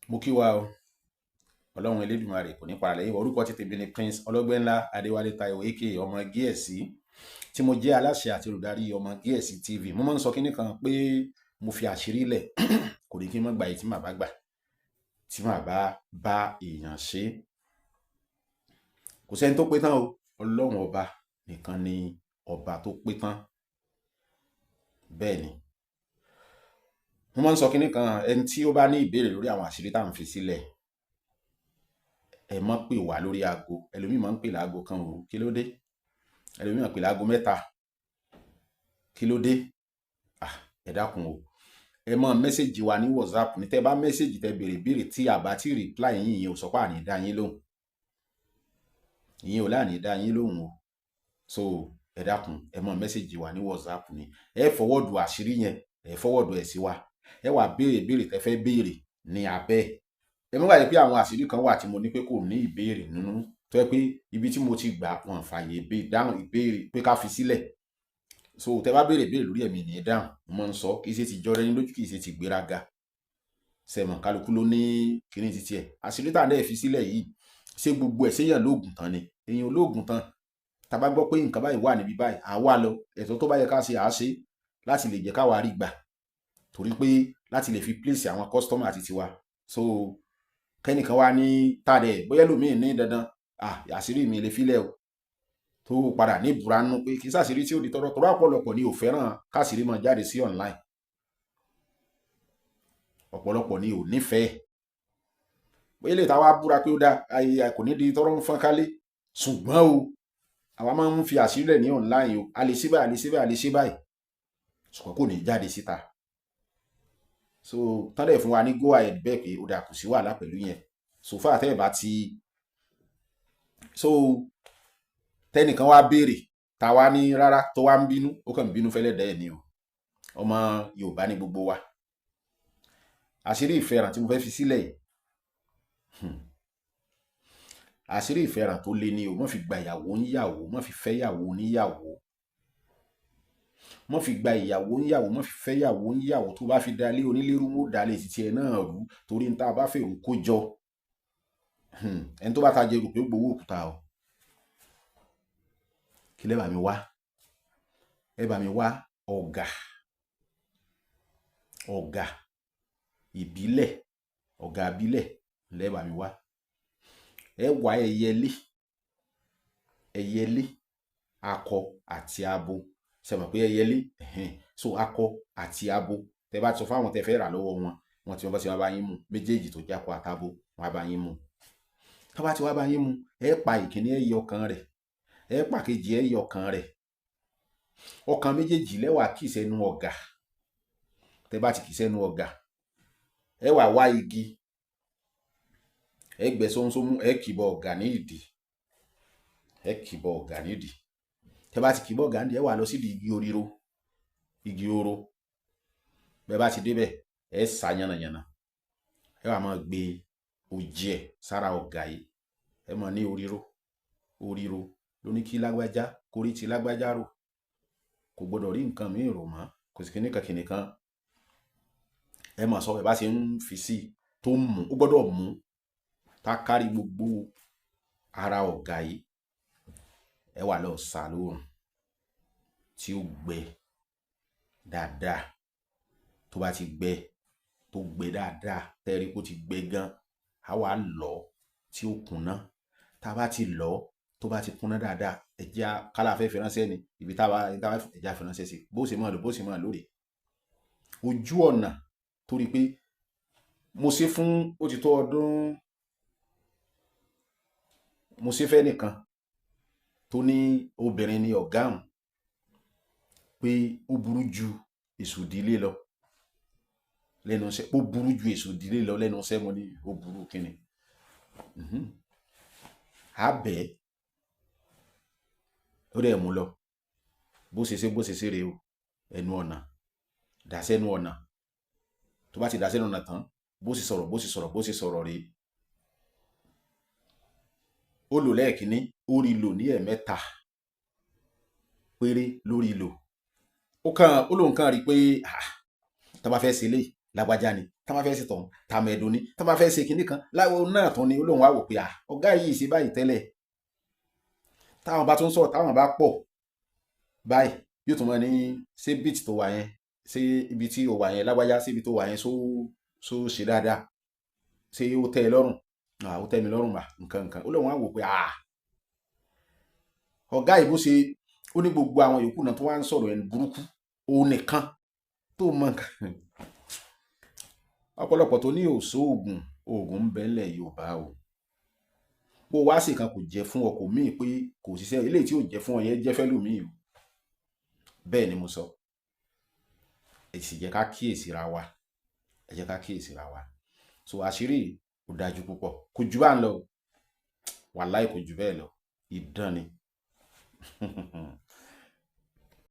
Mo kí wa o. Ọlọ́run Elédùmarè kò ní para lẹ́yìn. Orúkọ ti tèmi ni Prince Ọlọ́gbẹ́nlá Adéwálé Táíwò, aka Ọmọ Gíẹ̀sì, tí mo jẹ́ aláṣẹ àti olùdarí Ọmọ Gíẹ̀sì TV. Mo máa ń sọ kínní kan pé mo fi àṣírí lẹ̀, kò ní kí n má gba èyí tí màá bá gbà, tí màá bá bá èèyàn ṣe. Kò sẹ́ni tó pé tán o. Ọlọ́run Ọba nìkan ni ọba tó pé tán. Bẹ́ẹ̀ ni mo máa ń sọ kínní kan: ẹni tí ó bá ní ìbéèrè lórí àwọn àṣírí tá à ń fi sílẹ̀, ẹ má pè wá lórí aago. Ẹlòmíì máa ń pè láago 1 òru, kí ló dé? Ẹlòmíì máa pè láago 3, kí ló dé? Ah, ẹ dákun o, ẹ máa message wa ní WhatsApp. Ní tẹ́ bá message, tẹ́ béèrè béèrè, tí a bá ti reply yín, ìyẹn ò sọ pé àní dá yín lóhùn. Ìyẹn ò láàní dá yín lóhùn o. So ẹ dákun, ẹ máa message wa ní WhatsApp ni. Ẹ forward àṣírí yẹn, ẹ forward ẹ̀ sí wa, ẹ wà béèrè béèrè tẹ́ fẹ́ béèrè ní abẹ́. Ẹ mọ́ gbàgbé pé àwọn àṣírí kan wà tí mo ní pé kò ní ìbéèrè nínú, tó yẹ pé ibi tí mo ti gbà, wọn fààyè dáhùn ìbéèrè pé ká fi sílẹ̀. So tẹ́ bá béèrè béèrè lórí ẹ̀mí ní dáhùn. Mo máa ń sọ, kì í ṣe ti jọrọ ẹni lójú, kì í ṣe ti gbéraga. Sẹ̀mọ̀ kálukú ló ní kíní títí ẹ̀. Àṣírí tá à ń dẹ̀ fi sílẹ̀ yìí, ṣé gbogbo ẹ̀ séèyàn lóògùn tán ni? Èèyàn olóògùn tán. Tá bá gbọ́ pé nǹkan báyìí wà níbí báyìí, à wá lọ. Ẹ̀tọ́ tó bá yẹ ká ṣe, à á ṣe láti lè jẹ́ káwa rí gbà, torí pé láti lè fi place àwọn customer àti tiwa. So kẹ́nìkan wá ní tàdẹ̀, bóyá ẹlòmíì ní dandan, àṣírí mi lè filẹ̀ o, tó padà ní ìbúra nínú pé kì í ṣàṣírí tí ó di tọrọ tọrọ. Ọ̀pọ̀lọpọ̀ ni ò fẹ́ràn káṣírí máa jáde sí online. Ọ̀pọ̀lọpọ̀ ni ò nífẹ̀ẹ́ bóyá ilé ìta wa búra pé ó dá ayé, kò ní di tọrọ ń fọ́n kálé. Ṣùgbọ́n o, àwa máa ń fi àṣírí rẹ̀ ní online o. A lè ṣe báyìí, a lè ṣe báyìí, a lè ṣe báyìí, ṣùgbọ́n kò ní jáde síta. So tán dẹ̀ fún wa ní go ahead bẹ́ẹ̀ pé ó dà, kò sí wàhálà pẹ̀lú yẹn, so far tẹ́ ẹ̀ bá ti. So tẹ́nìkan wá béèrè, ta wá ní rárá, tó wá ń bínú, ó kàn ń bínú fẹ́lẹ́ dẹ́ ẹ̀ ni o. Ọmọ Yorùbá ní gbogbo wa. Àṣírí ìfẹ́ràn tí mo fẹ́ fi sílẹ̀ yìí, àṣírí ìfẹ́ràn tó lé ní o. Má fi gba ìyàwó níyàwó, má fi fẹ́ ìyàwó níyàwó, má fi gba ìyàwó níyàwó, má fi fẹ́ ìyàwó níyàwó. Tó bá fi dalé onílérú, mú dalé títí ẹ náà rú, torí n tá a bá fèrú kó jọ. Ẹni tó bá ta jẹ rò pé gbowó òkúta o. Kí lẹ́ bá mi wá? Ẹ bá mi wá ọ̀gà, ọ̀gà ìbílẹ̀, ọ̀gà ìbílẹ̀ lẹ́ bá mi wá. Ẹ wá ẹyẹlé, ẹyẹlé akọ àti abo. Ṣe mọ̀ pé ẹyẹlé? So akọ àti abo, tẹ bá ti sọ fáwọn tẹ fẹ́ rà lọ́wọ́ wọn, wọn tí wọ́n bá ti wá bá yín mú méjèèjì tó jákọ àtabo, wọn á bá yín mú. Tó bá ti wá bá yín mú, ẹ pa ìkíní, ẹ yọ ọkàn rẹ̀, ẹ pa kejì, ẹ yọ ọkàn rẹ̀. Ọkàn méjèèjì lẹ́wà kì í sẹ́nu ọ̀gà. Tẹ bá ti kì í sẹ́nu ọ̀gà, ẹ wà wá igi, ẹ gbẹ́ sómúsómú, ẹ kìbọ ọ̀gà ní ìdí, ẹ kìbọ ọ̀gà nídìí. Tẹ bá ti kìbọ ọ̀gà nídìí, ẹ wà lọ sídìí igi oríro, igi oro. Bẹ́ẹ̀ bá ti débẹ̀, ẹ sá yànnàyànnà, ẹ wà máa gbé òjì ẹ sára ọ̀gà yìí. Ẹ máa ní oríro, oríro ló ní kí lágbájá kórí ti lágbájá rò, kò gbọdọ̀ rí nǹkan míì rò mọ́, kò sí kíní kan kíní kan. Ẹ máa sọ. Ẹ bá ṣe ń fi sí tó ń mú, ó gbọ́dọ̀ mú tá kárí gbogbo ara ọ̀gà yìí. Ẹ wà lọ sá lóòrùn tí ó gbẹ dáadáa. Tó bá ti gbẹ, tó gbẹ dáadáa, tẹ́rí kó ti gbẹ gan, á wà lọ tí ó kúnná. Tá a bá ti lọ, tó bá ti kúnná dáadáa, ẹ jẹ́ kálá fẹ́ fi ránṣẹ́ ni ibi tá a bá ẹ jẹ́ á fi ránṣẹ́ sí. Bó ṣe máa lò, bó ṣe máa lóore ojú ọ̀nà, torí pé mo ṣe fún ó ti tó ọdún, mo ṣe fẹ́ nìkan tó ní obìnrin ní ọ̀gá òun, pé ó burú ju èṣù ìdílé lọ lẹ́nu iṣẹ́, ó burú ju èṣù ìdílé lọ lẹ́nu iṣẹ́. Mo ní ó burú kíni? Á bẹ́ẹ̀, ó dẹ̀ mú lọ. Bó ṣe ṣe, bó ṣe ṣe rèé o. Ẹnu ọ̀nà, dà sẹ́nu ọ̀nà. Tó bá ti dà sẹ́nu ọ̀nà tán, bó ṣe sọ̀rọ̀, bó ṣe sọ̀rọ̀, bó ṣe sọ̀rọ̀ rèé. Ó lò lẹ́ẹ̀kínní, ó rí lò ní ẹ̀mẹ́ta péré lórí lò. Ó kàn ó lóun kàn rí i pé, ah, tó bá fẹ́ ṣe léyìí, lágbájá ni. Tá bá fẹ́ ṣe tọ̀hún, tàmẹ̀dò ni. Tá bá fẹ́ ṣe kinní kan láwọn náà tún ni. Ó lóun wá wò pé à, ọ̀gá yìí ṣe báyìí tẹ́lẹ̀. Táwọn bá tún sọ̀rọ̀, táwọn bá pọ̀ báyìí, yóò tún mọ̀ ní ṣé beat tó wà yẹn, ṣé ibi tí ó wà yẹn, lágbájá, ṣé ibi tó wà yẹn ṣó ṣe dáadáa, ṣé ó tẹ́ ẹ lọ́rùn? Ó tẹ́ mi lọ́rùn mà, nǹkan nǹkan. Ó lóun wá wò pé à, ọ̀gá yìí bó ṣe ó ní gbogbo àwọn yòókù náà tó wá ń sọ̀rọ̀ ẹni burúkú, òun nìkan tó mọ nǹkan. Ọ̀pọ̀lọpọ̀ tó ní òṣó oògùn, oògùn ń bẹ ńlẹ̀ Yorùbá o. Bó wá sì kan kò jẹ́ fún ọ, kò míì pé kò ṣiṣẹ́. Eléyìí tí ò jẹ́ fún ọ yẹn jẹ́ fẹ́lòmíì o. Bẹ́ẹ̀ ni mo sọ. Ẹ sì jẹ́ ká kíyèsíra wa, ẹ jẹ́ ká kíyèsíra wa. So àṣírí kò dájú púpọ̀, kò jù bá ń lọ, wàláì kò jù bẹ́ẹ̀ lọ. Idán ni.